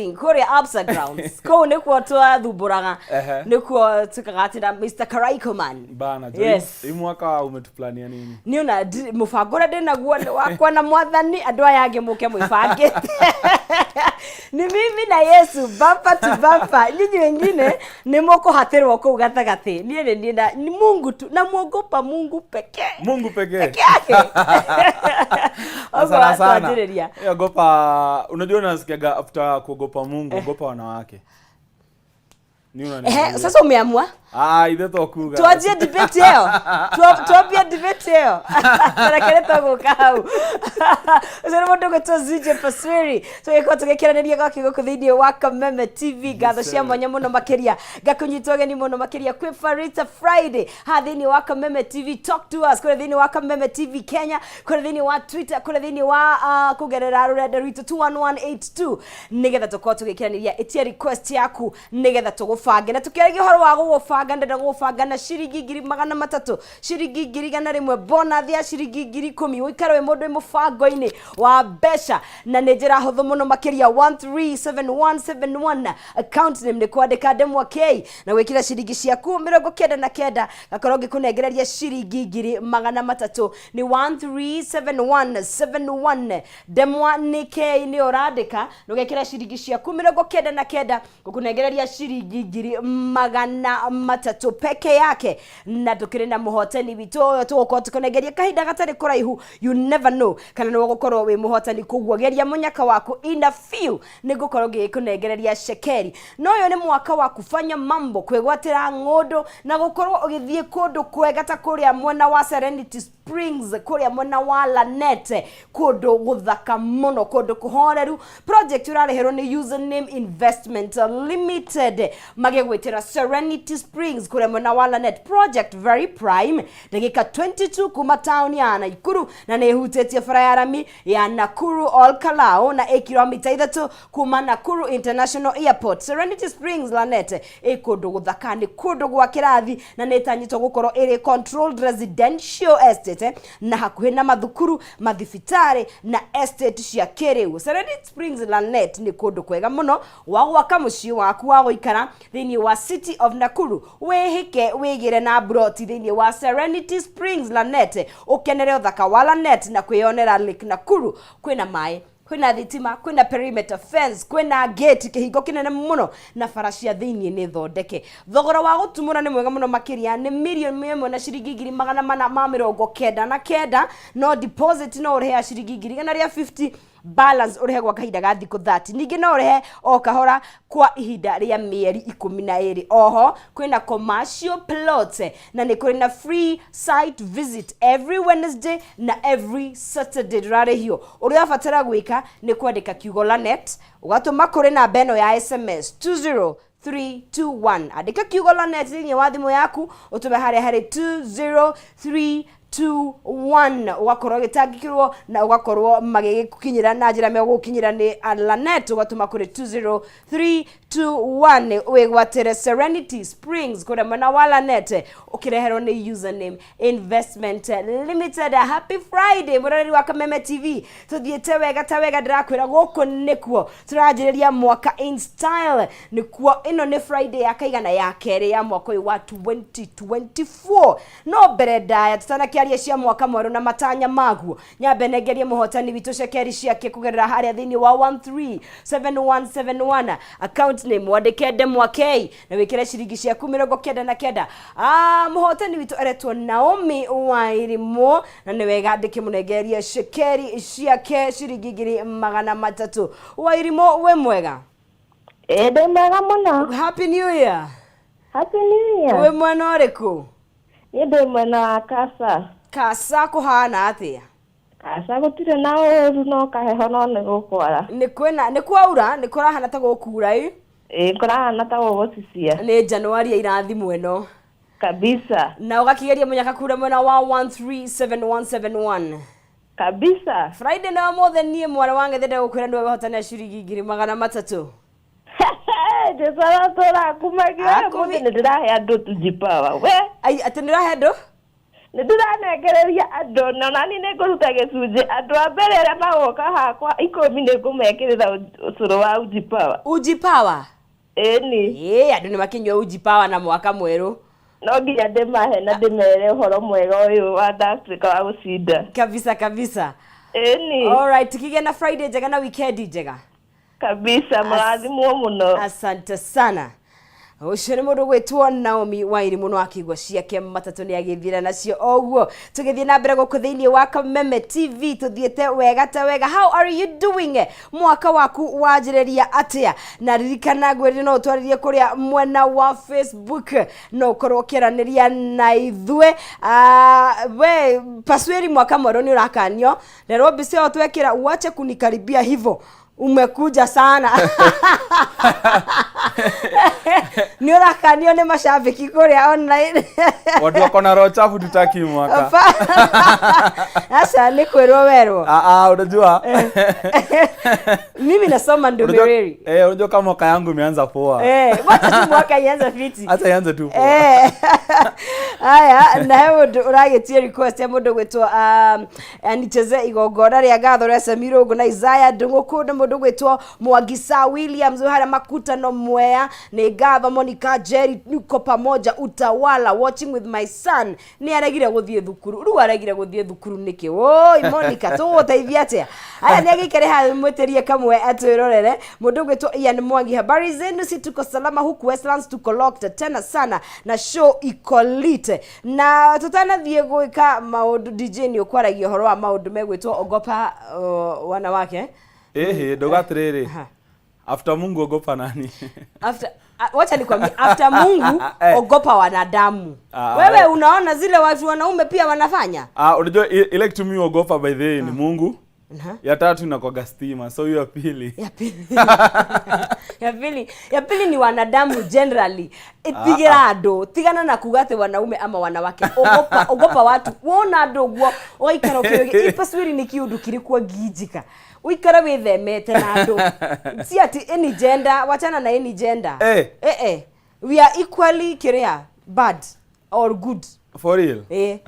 Kũrĩa Absa Grounds kũu nĩkuo twathumbũraga. Nĩkuo tukaga atĩ na Mr. Karaikoman. Bana jo. Yes. Hii mwaka umetuplania nini? Niĩ ona mũbango ũrĩa ndĩ naguo nĩ wakwa na Mwathani. Andũ aya angĩ mũke mwĩbangĩte. Ni mimi na Yesu, bumper to bumper. Nyinyi wengine nĩ mũkũhatĩrwo kũu gatagatĩ. Niĩ nĩ niĩ na ni Mungu tu, namwogopa Mungu pekee. Mungu pekee. Peke yake. Na sana Ũguo sana. twanjĩrĩria. Eh, ogopa, unajua nasikiaga after kuogopa Mungu, ogopa wanawake. Ni unaniangalia. Sasa umeamua? Ah, ithe to kuga. Twanjie debate ĩyo. Twambie debate ĩyo. Tarekere tũgũka hau. Ũcio nĩ mũndũ ũgwĩtwo ZJ Paswiri. Tũgĩkorwo tũgĩkĩranĩria gwake gũkũ thĩinĩ wa Kameme TV. Ngatho cia mwanya mũno makĩria, ngakũnyita ũgeni mũno makĩria kwĩ Farita Friday haha thĩinĩ wa Kameme TV. Talk to us kũrĩa thĩinĩ wa Kameme TV Kenya, kũrĩa thĩinĩ wa Twitter, kũrĩa thĩinĩ wa kũgerera rũrenda rwitũ 21182, nĩgetha tũkorwo tũgĩkĩranĩria. Ĩtia request yaku nĩgetha tũgũbange. Na tũkĩaragia ũhoro wa gũgũbanga, ndenda gũgũbanga na ciringi 300,000, ciringi 100,000, bonus ya ciringi 10,000, ũikare wĩ mũndũ wĩ mũbango-inĩ wa mbeca. Na nĩ njĩra hũthũ mũno makĩria, 137171, account name nĩ kwandĩka ndemwa K na gwĩkĩra ciringi ciaku 99, gakorwo ngĩkũnengereria ciringi 300,000. Nĩ 137171, ndemwa nĩ K nĩ ũrandĩka na ũgekĩra ciringi ciaku 99, gũkũnengereria ciringi 300,000 peke yake. Na tũkĩrĩ na mũhotani witũ ũyũ tũgũkorwo tũkũnengeria kahinda gatarĩ kũraihu. You never know kana nĩ ũgũkorwo wĩ mũhotani, koguo geria mũnyaka waku. In a few nĩ ngũkorwo ngĩgĩkũnengereria cekeri. Na ũyũ nĩ mwaka wa kufanya mambo, kwĩgwatĩra ng'ũndũ na gũkorwo ũgĩthiĩ kũndũ kwega ta kũrĩa mwena wa Serenity Springs, kũrĩa mwena wa Lanet, kũndũ gũthaka mũno, kũndũ kũhoreru. Project ũrareherwo nĩ Username Investment Limited, magĩgwĩtĩra Serenity Springs kũrĩa mwena wa Lanet. Project very prime, ndagĩka 22 kuma town ya Naikuru, na nĩ ĩhutĩtie bara ya rami ya Nakuru Ol Kalou, na ĩ kilomita 3 kuma Nakuru International Airport. Serenity Springs Lanet ĩ kũndũ gũthaka, nĩ kũndũ gwa kĩrathi, na nĩ ĩtanyĩtwo gũkorwo ĩrĩ controlled residential estate, na hakuhĩ na mathukuru, mathibitarĩ na estate cia kĩrĩu. Serenity Springs Lanet nĩ kũndũ kwega mũno wa gwaka mũciĩ waku wa gũikara thĩinĩ wa City of Nakuru. Wĩhĩke wĩgĩre na broti thĩinĩ wa Serenity Springs Lanet, ũkenere ũthaka wa Lanet na kwĩyonera Lake Nakuru. Kwĩna maĩ, kwĩna thitima, kwĩna perimeter fence, kwĩna gate, kĩhingo kĩnene mũno, na bara cia thĩinĩ nĩ thondeke. Thogora wa gũtumũra nĩ mwega mũno makĩria, nĩ 1,000,000 na ciringi 499,000. No deposit no ũrĩhe ya ciringi 150,000, balance ũrĩhe gwa kahinda ga thikũ 30. Ningĩ no ũrĩhe o kahora kwa ihinda rĩa mĩeri 12. Oho kwĩna commercial plots, na nĩ kũrĩ na free site visit every Wednesday na every Saturday, ndũrarĩhio. Ũrĩa ũrabatara gwĩka nĩ kwandĩka kiugo Lanet, ũgatũma kũrĩ namba ĩno ya SMS 20321. Andĩka kiugo Lanet thĩinĩ wa thimũ yaku, ũtũme harĩa harĩ 20321, ũgakorwo ũgĩtangĩkĩrwo na ũgakorwo magĩgĩkinyĩra na njĩra megũgũkinyĩra nĩ Lanet. Ũgatũma kũrĩ 20321, wĩgwatĩre Serenity Springs kũrĩa mwena wa Lanet, ũkĩreherwo nĩ Username Investment Limited. Happy Friday, mũroreri wa Kameme TV. Tũthiĩte wega ta wega. Ndĩrakwĩra gũkũ nĩkuo tũranjĩrĩria mwaka in style. Nĩkuo ĩno nĩ Friday ya kaigana ya kerĩ ya mwaka ũyũ wa 2024. No mbere ndaya tũtanakĩaria cia mwaka mwerũ na matanya maguo, nyambe nengerie mũhotani witũ cekeri ciake kũgerera harĩa thĩinĩ wa 137171, account name wandĩke ndemwa K na wĩkĩre ciringi ciaku 99. Ah, mũhotani witũ eretwo Naomi Wairimũ, na nĩ wega ndĩkĩmũnengererie cekeri ciake ciringi 300,000. Wairimũ, wĩ mwega? Ĩ, ndĩ mwega mũno. Happy New Year. Happy New Year. Wĩ mwena ũrĩkũ? Niĩ ndĩ mwena wa Kasa. Kasa kũhana atĩa? Kasa gũtirĩ na ũru, no kaheho, no nĩ gũkwara. Nĩ kwĩna, nĩ kwaura, nĩ kũrahana ta gũkura ĩ. Ĩ, kũrahana ta gũgũcicia. Nĩ Januari ya irathimo ĩno. Kabisa. Na ũgakĩgeria mũnyaka kura mwena wa 137171. Kabisa. Friday na mothe, niĩ mwana wa ng'ethe ndagũkwĩra nĩwe wehotania ciringi 300,000. Jesu aratũra kumagia. Akumi- Mũthĩ nĩ ndĩrahe andũ tujipawa we. Ai, atĩ nĩ ũrahe andũ? Nĩ ndĩranengereria andũ na nani nĩ ngũruta gĩcunjĩ andũ a mbere arĩa magoka hakwa 10 nĩ ngũmekĩrĩra ũcũrũ wa Uji Power. Uji Power. Ĩni. Ĩĩ, andũ nĩ makĩnyua Uji Power na mwaka mwerũ. No nginya ndĩmahe na ndĩmere ũhoro mwega ũyũ wa Africa wa gũcinda. Kabisa kabisa. Ĩni. Alright, tukigĩa na Friday njega na weekend njega. Kabisa, mũrathimwo mũno. Asante sana. Ũcio nĩ mũndũ gwĩtwo Naomi Wairimu no akĩigua ciake matatũ nĩ agĩthira nacio oguo. Tũgĩthiĩ na mbere gũkũ thĩinĩ wa Kameme TV tũthiĩte wega ta wega. How are you doing? Mwaka waku wanjĩrĩria atĩa? Na ririkana ngwĩrire no ũtwarĩrie kũrĩa mwena wa Facebook, no ũkorwo ũkĩaranĩria na ithuĩ. We Pasweri, mwaka mwerũ nĩ ũrakanio. Nairobi sio twekĩra uache kunikaribia hivyo, umekuja sana. Nĩ ũrakanio nĩ mashabiki kũrĩa online. Watu wako na roho chafu tutaki mwaka. Aca nĩ kwĩrwo werwo. Ah ah, unajua. Mimi nasoma ndũmĩrĩri. Eh, unajua kama mwaka yangu imeanza poa. Eh, wacha tu mwaka ianze fiti. Hata ianze tu poa. Eh. Aya, na he mũndũ ũragĩtie request ya mũndũ gwĩtwo anicheze igongona rĩa ngatho rĩa Semi Rũngũ na Isaiah Ndung'u kũndũ mũndũ gwĩtwo Mwangisa Williams harĩa Makutano Mwea nĩ ngatho. Monica Jerry, niko pamoja Utawala watching with my son. Nĩ aregire gũthiĩ thukuru, rĩu aregire gũthiĩ thukuru nĩkĩ? Woi Monica, tũgũteithia atĩa? Aya, nĩ agĩikare haha mwĩtĩrie kamwe atwĩrorere. Mũndũ gwĩtwo Ian Mwangi, habari zenu? Si tuko salama huku Westlands, tuko locked tena sana na show iko lit. Na tutanathiĩ gwĩka maũndũ, DJ nĩ ũkwaragia ũhoro wa maũndũ megwĩtwo ogopa wanawake. Ehe, ndoga atiriri. Aha. After Mungu ogopa nani? After wacha nikwambie, after Mungu ogopa wanadamu. Ah, Wewe eh. unaona zile watu wanaume pia wanafanya. Ah, unajua ile kitu mimi ogopa by the way ni Mungu. Aha. Ya tatu inakuwaga stima, so hiyo ya pili. Ya pili, ya pili ni wanadamu generally. Tigĩra andũ, tigana na kuga atĩ wanaume ama wanawake. Ogopa, ogopa watu. Wona andũ ũguo ũgaikara ũkĩũria ipaswiri nĩ kĩũndũ kĩrĩkũ angĩnjĩka, ũikare wĩthemete na andũ. Si ati any gender, wachana na any gender. Eh. Eh, eh. We are equally kĩrĩa bad or good. For real. Eh,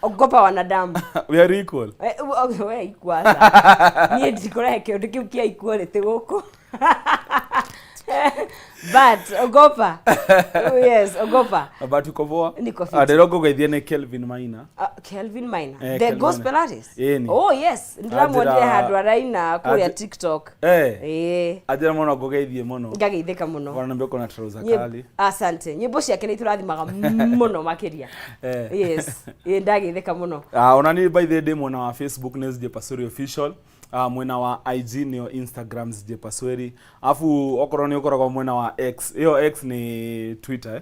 ogopa wanadamu. We are equal. Eh, we equal aca, niĩ ndikũrehe kĩũndũ kĩu kĩa equality gũkũ, but ogopa. Oh, yes, ogopa. But uko poa? Niko fit. Ah, ndĩrona ngũgeithia nĩ Kelvin Maina. Kelvin Maina, Eh, the Kelvin gospel Maina. artist. Ĩni. Oh yes, ndĩramuonire Anjĩra- handũ araina kũrĩa TikTok. Eh. Ĩĩ. Anjĩra mũno ngũgeithie mũno. Ngageithĩka mũno. Wananiambia uko na trouser kali. Asante, nyĩmbo ciake nĩ itũrathimaga mũno makĩria. Eh. Yes, ĩĩ, ndageithĩka mũno. Ah, ona ni by the way mwena wa Facebook nĩ ZJ Pasweri official. Ah, mwena wa IG nĩyo Instagram ZJ Pasweri. Afu okorwo nĩ ũkoragwo mwena wa X, ĩyo X ni Twitter, eh?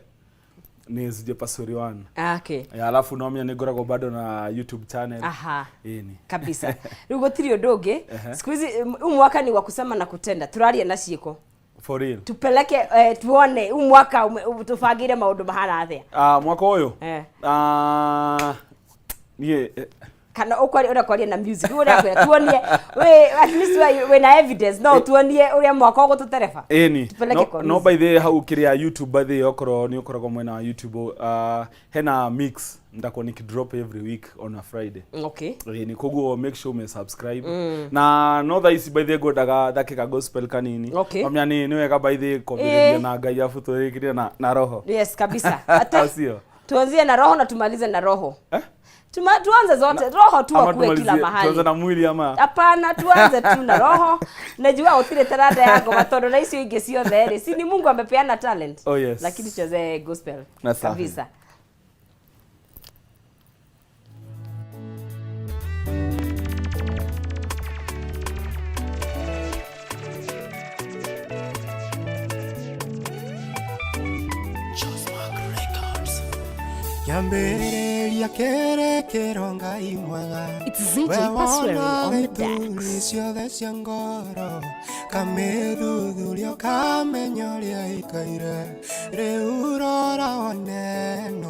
Ni ZJ Pasweri 1. Ah, okay. Ya, alafu nomia nĩ ngoragwo bado na YouTube channel. Aha. Ĩni. Kabisa, rĩu gũtirĩ ũndũ ũngĩ siku hizi. Huu mwaka ni wa kusema na kutenda, tũraria na ciĩko. For real. Tupeleke, tuone huu mwaka tũbangĩire maũndũ mahana atĩa. Ah, mwaka ũyũ? Eh. Ah, niĩ Kana ũkwaria ũrĩa kwaria na music rĩu ũrakwĩra tuonie we at least we wĩna evidence, no tuonie ũrĩa mwaka ũgũtũtereba. Ĩni. Tupeleke No, kwa no music. by the way hau kĩrĩa YouTube by the way okorwo nĩ ũkoragwo mwena wa YouTube, hena mix nitakuwa nikidrop every week on a Friday. Ĩni, koguo make sure ume subscribe na no thaa ici by the way ngwendaga thake ka gospel kanini. Mamia nĩ wega by the way kwambĩrĩria na Ngai afu tũrĩkĩrie na roho. Yes, kabisa. Ate, Au sio? Tuanzie na roho na tumalize na roho. Eh? Tuanze zote, roho tu Ama akuwe kila mahali. Tuanze na mwili ama? Hapana, tuanze tu na roho. Najua utire taranda ya ngoma tondu na icio ingĩ ciothe rĩ, si ni Mungu amepeana talent. Oh, yes. Lakini tucheze gospel. Na safi. Kabisa. Kĩambĩrĩria kĩrĩkĩro Ngai mwega. It's ZJ Pasweri on the decks. Ciothe cia ngoro kamĩthuthuria ũkamenya ũrĩa ĩikaire rĩu rora wone.